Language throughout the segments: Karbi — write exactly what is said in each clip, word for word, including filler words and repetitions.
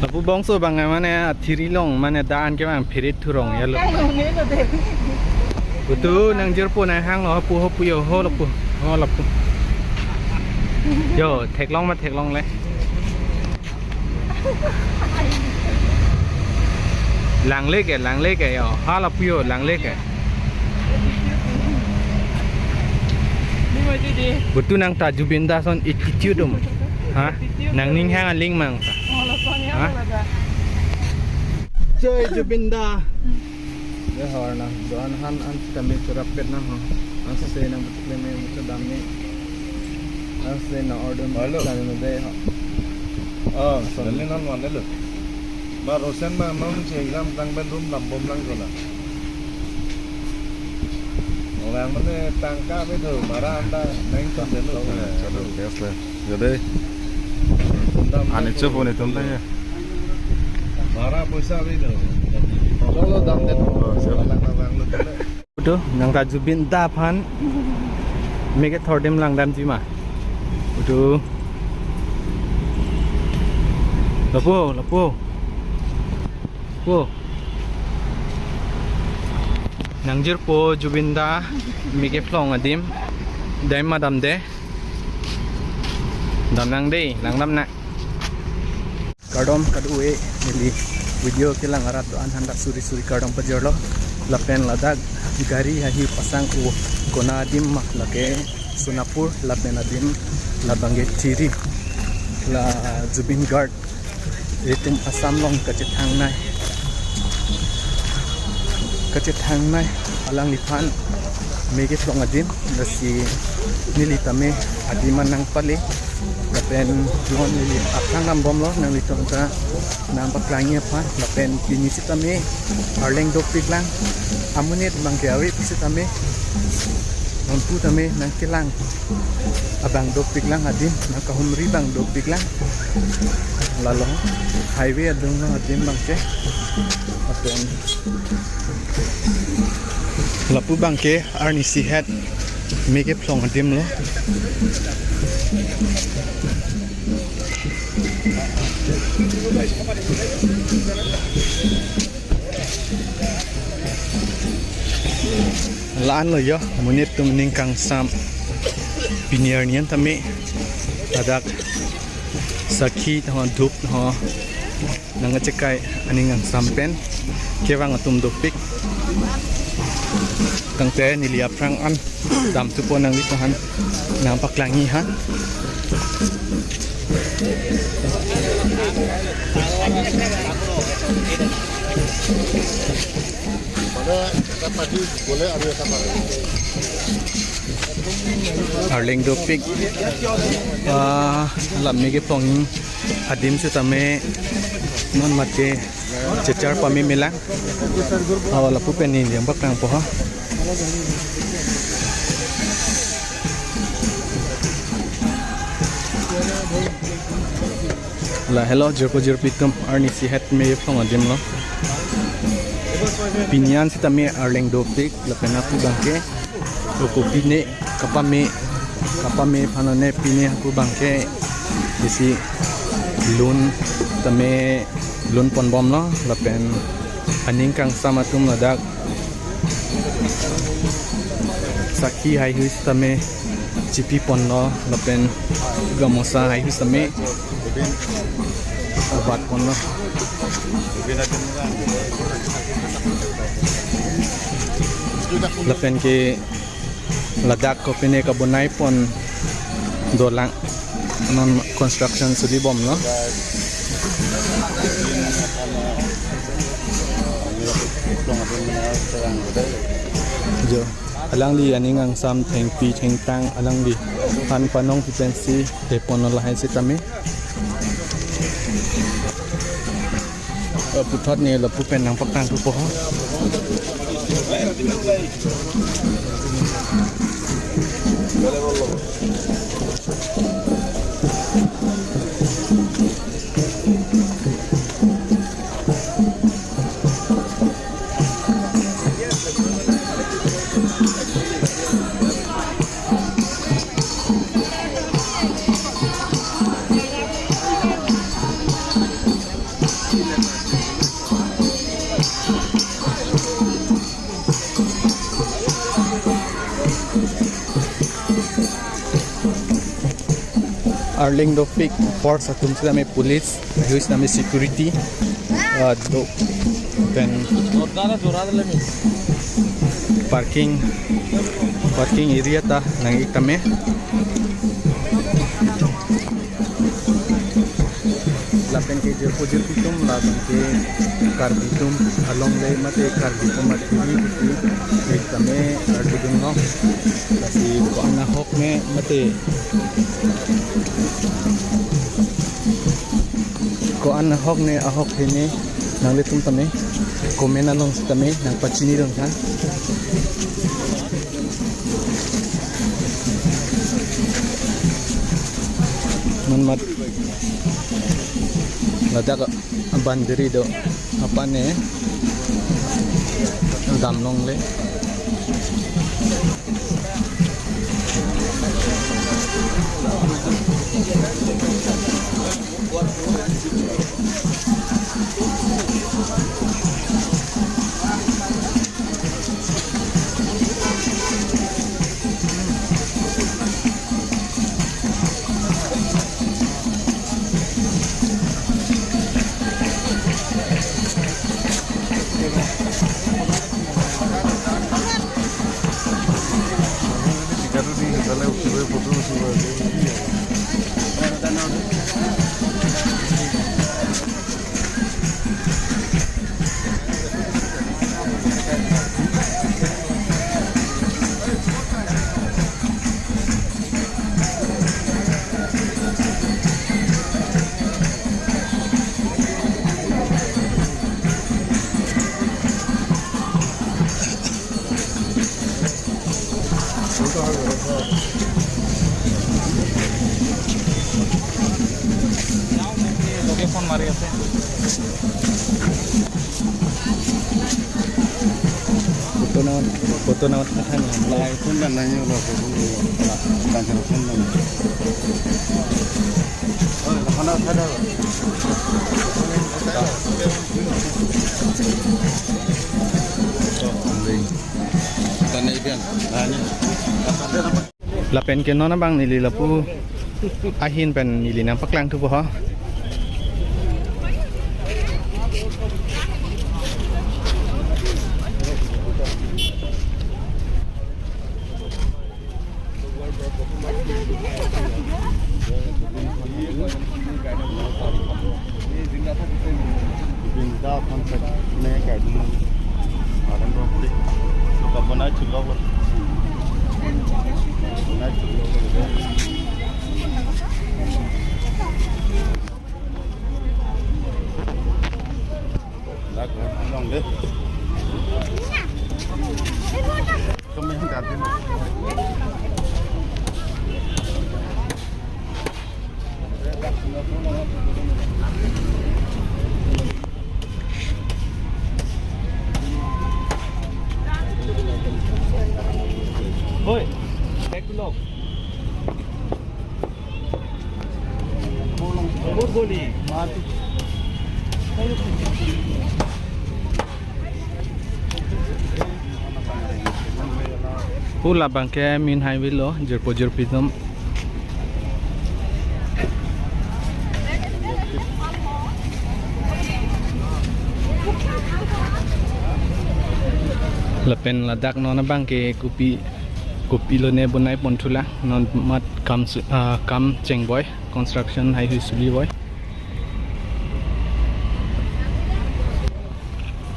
Lapu bangso abang mane athiri along mane da-an kevang pherit thurong ya lo. Putu nangjirpo nanghanglo, hapu hapu yo, ho lapu, ho lapu. Yo, theklong ma theklongle. Langle ke, langle ke yo, ha lapu yo, langle ke. Putu nang ta Zubeen Da ason attitude um. Ha? Nangning hang aling mang ta. Jai Zubeen Da. Ya, har na, doan han an kami churap pet na ha. An se nang betul me mutu dam ni. An se na order. Halo. Kami me dei ha. Oh, sorry. Dali non wan lo. Ma Rosen ma non si exam tang pen room dam bom lang ko la. Orang mane tangka bedo, mara anda neng ton delo. Chalo, yes le. Yo dei. Ani chupo netum ta ya. Mara poisa bedo. Lo lo dam den. Oh, siap. Lang lang lang lo. Putu nang ta Zubeen Da aphan meke thor adim lang damji ma. Putu. Lapu, lapu. Pu. Nangjirpo Zubeen Da meke phlong adim. Dam ma damde. Dam nang dei, lang dam na. Kardom kadokave, neli video kelang arat doan han dak suri suri kardom pajirlo. Lapen ladak gari haihui pasang u kona adim ma, lake Sonapur lapen adim labang ke thiri la Zubeen Garh. Itum Assam along kachethangnei, kachethangnei alangliphan meke phlong adim, lasi neli tame adim an nangpale. Lapen non neli aphrang dam bomlo, nanglitum ta nangpaklangji aphan. Lapen pini sitame arleng dopik lang, amonit abang ke ave pusitame, nonpu tame nangkelang abang dopik lang adim, nangkahumri abang dopik lang. Lalo highway adung lo adim abang ke. Lapen lapu abang ke arnisi het meke phlong adim lo. La-an lo yo, monit atum aning kangsam. Pini arni an tame ladak sakhi tho, dhup tho, nangkachekai aning kangsam pen kevang atum dopik. Tangte neli aphrang an damthupo, nanglitum aphan nangpaklangji ha. Arleng dopik, ah, la meke phlong adim sitame non mate chechar pame me lang. Awa lapu pen neli nangpaklangpo ha. Lahelo jirpo jirpi atum, arnisi het meke phlong adim lo. Pini an sitame arleng dopik, lapen lapu abang ke. Oko pine kapame, kapame aphan one pine hako abang ke isi lun tame lun pon bomlo, lapen aning kangsam atum ladak sakhi haihui sitame chipi ponlo, lapen gamosa haihui sitame abat ponlo. Lapen ke ladak kopine kabonai pon dolang, non construction suli bomlo. Jo, alangli aning kangsam thengpi thengtang alangliphan panong pi pensi de ponlo lahai sitame. Eh, puthot neli lapu pen nangpaklangthupo ha. Arleng dopik force atum sitame police, use name security, ah, do pen parking, parking area ta nang-ik tame. Lapen ke jirpo jirpi atum, lapen ke Karbi atum along le mate Karbi atum mate ini ini tame arjudun no. Lasi ko-an ahok me mate, ko-an ahok ne ahok he ne nanglitum tame comment along sitame nangpachini dun tha. Manmat ladak bandri do apane damlongle. Location mari ase. Photo na, photo na, photo na. Lai phone dan nai lo, phone dan nai lo. Oi, phone na uthai do. Tan nai pian. Nani. Lapen ke non abang neli lapu ahin pen neli nangpaklang thupo ho. Oi, back to log. Pu labang ke main highway lo, jirpo jirpi atum. Lapen ladak non abang ke kopi, kopi lone bonai pon thulang, non mat kam su-, ah, kam chengboi, construction hai hui suli boi.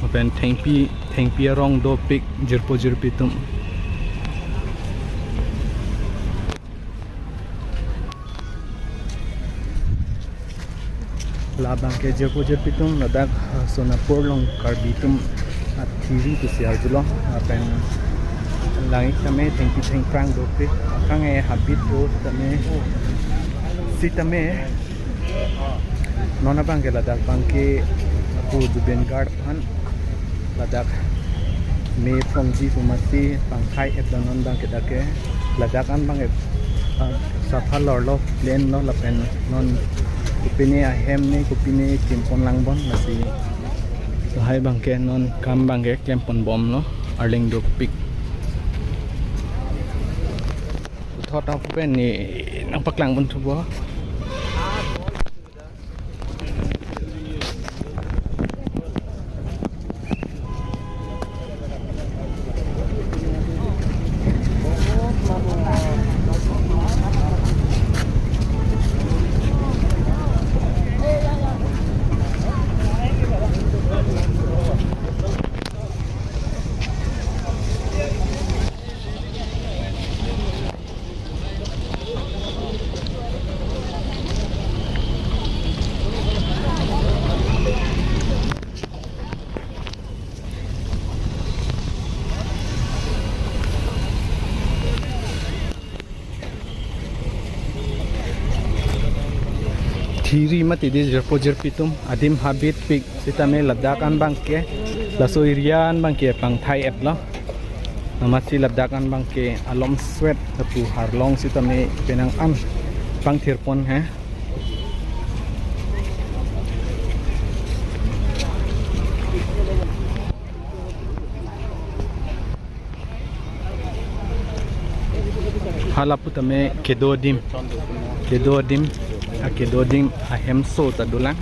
Lapen thengpi, thengpi arong dopik jirpo jirpi atum. Labang ke jirpo jirpi atum ladak, ah, Sonapur along Karbi atum athiri pusi arjulong, lapen lang-ik tame thengpi thengphrang dopik, akang e habit do tame sitame non abang ke ladak abang ke pu Zubeen Garg aphan ladak me phrongji pu masi pangkhai-et lo non abang ke dak ke ladak an abang ke, ah, sapha lorlo plain lo lapen non Pine ahem ne kopine kimpon langbon lasi. Lahai abangke non kam abangke klempon bomlo, arleng dopik. Puthot apu pen ne nangpaklang pon thupo. Thiri mati di jirpo jirpi atum adim habit pik sitame ladak an abangke, laso area an abangke pangthai-etlo. Amatsi ladak an abangke alomswet lapu arlong sitame penang an pangthirpon he. Hala pu tame kedo adim, kedo adim, akedo adim ahemso ta dolang.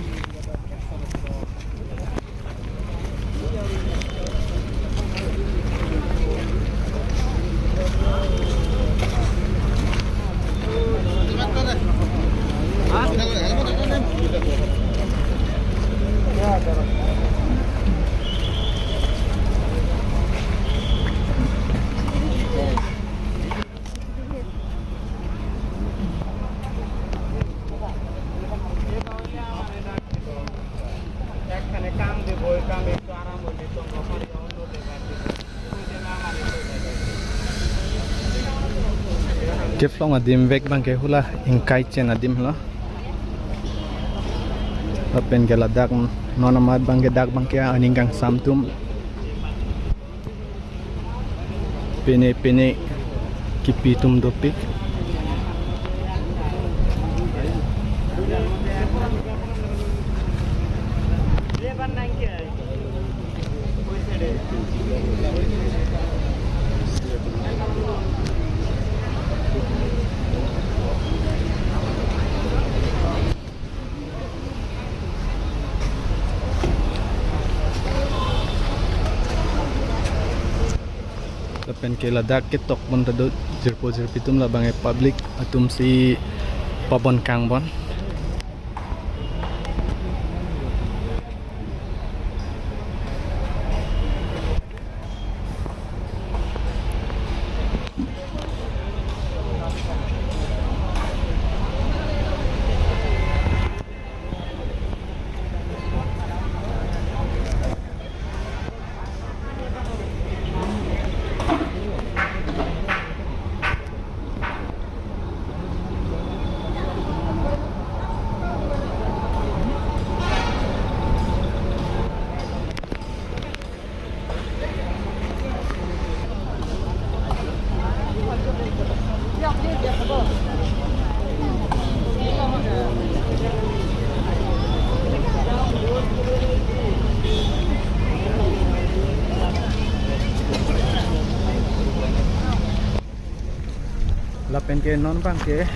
Kephlong adim vek abangke hula ingkai chen adim lo. Lapen ke ladak non amat abangke dak abangke aning kangsam atum. Pine pine kipi atum dopik. Lapen ke ladak ketok pon ta do, jirpo jirpi atum labang e public atum si pabon kangbon. Lapen ke non abangke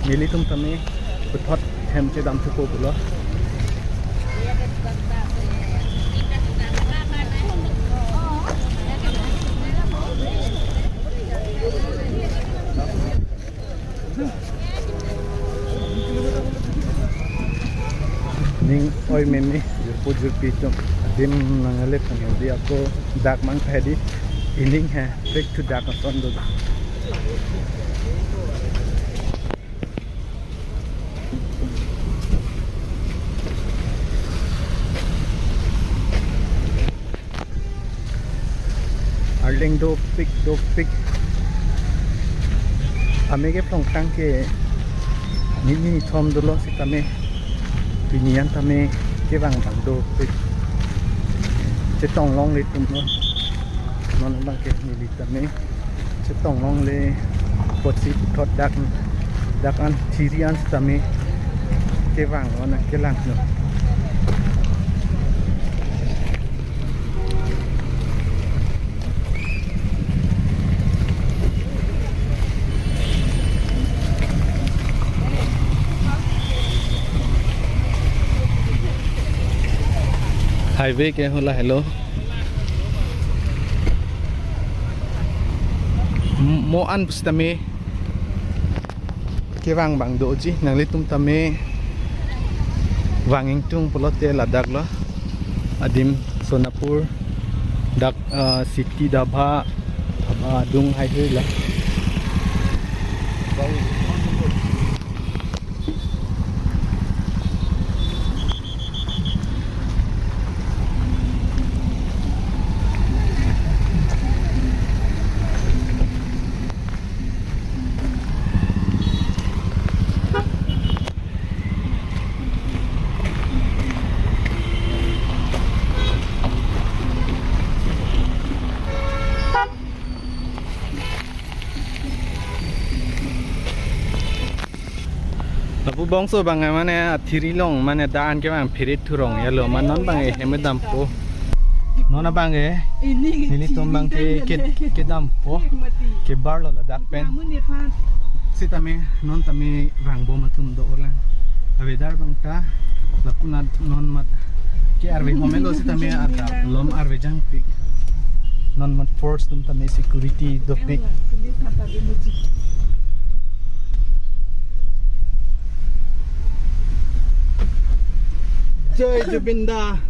nelitum tame puthot hem chedam thupo pulo. Ning oi meme, jirpo jirpi atum adim nangale pangdi ako dak mang pedi ining he, back to dak ason do. Arleng dopik dopik. Ame kephlong tangke nini nithom dolo sitame pini an tame kevang vang dopik. Chetong longle atum lo. Non abangke neli tame chetong longle apotsi puthot dak, dak an thiri an sitame Kevang, oh, nangkelanglo. Highway ke hala helo. Mo an pusitame kevang abang doji, nanglitum tame vang ingtung pulote ladak lo. Adim Sonapur dak, ah, City Dhaba, Dhaba adung hai hui la. Lapu bangso abang mane athiri along mane da-an kevang phirit thurong yalo, ma non abang ehem dampo. Non abang e, nelitum abang ke, ke, kedampo, kebarlo ladak pen. Sitame non tame vangbom atum do-olang. Avedar abang ta lapu nat non mat ke arve homelo sitame adap lom arve jangpik. Non mat force atum tame security dopik. Jai Jubin Da.